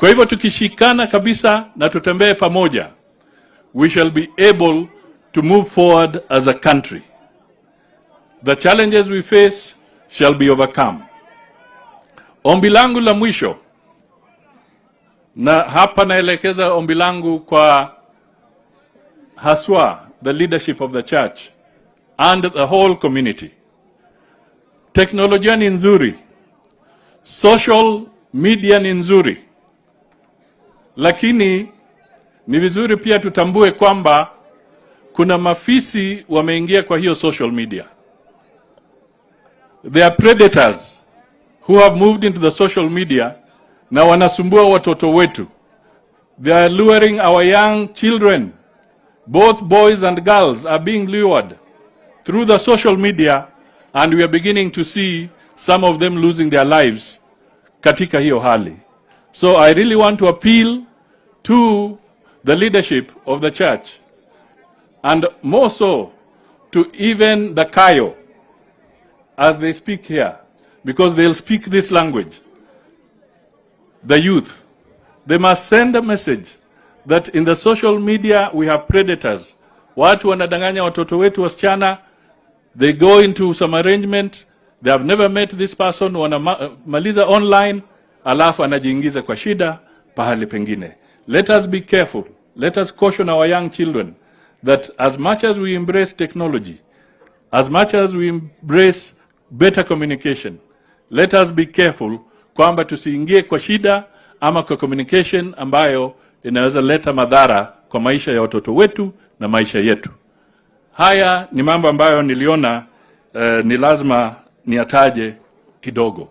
Kwa hivyo tukishikana kabisa na tutembee pamoja, we shall be able to move forward as a country. The challenges we face shall be overcome. Ombi langu la mwisho, na hapa naelekeza ombi langu kwa haswa the leadership of the church and the whole community. Teknolojia ni nzuri, social media ni nzuri, lakini ni vizuri pia tutambue kwamba kuna mafisi wameingia kwa hiyo social media. There are predators who have moved into the social media na wanasumbua watoto wetu. They are luring our young children, both boys and girls are being lured through the social media, and we are beginning to see some of them losing their lives katika hiyo hali. So I really want to appeal to the leadership of the church and more so to even the Kayo as they speak here, because they'll speak this language. The youth, they must send a message that in the social media we have predators. Watu wanadanganya watoto wetu wasichana, they go into some arrangement, they have never met this person, wanamaliza online, alafu anajiingiza kwa shida pahali pengine. Let us be careful. Let us caution our young children that as much as we embrace technology, as much as we embrace better communication, let us be careful kwamba tusiingie kwa shida ama kwa communication ambayo inaweza leta madhara kwa maisha ya watoto wetu na maisha yetu. Haya ni mambo ambayo niliona ni lazima niyataje kidogo.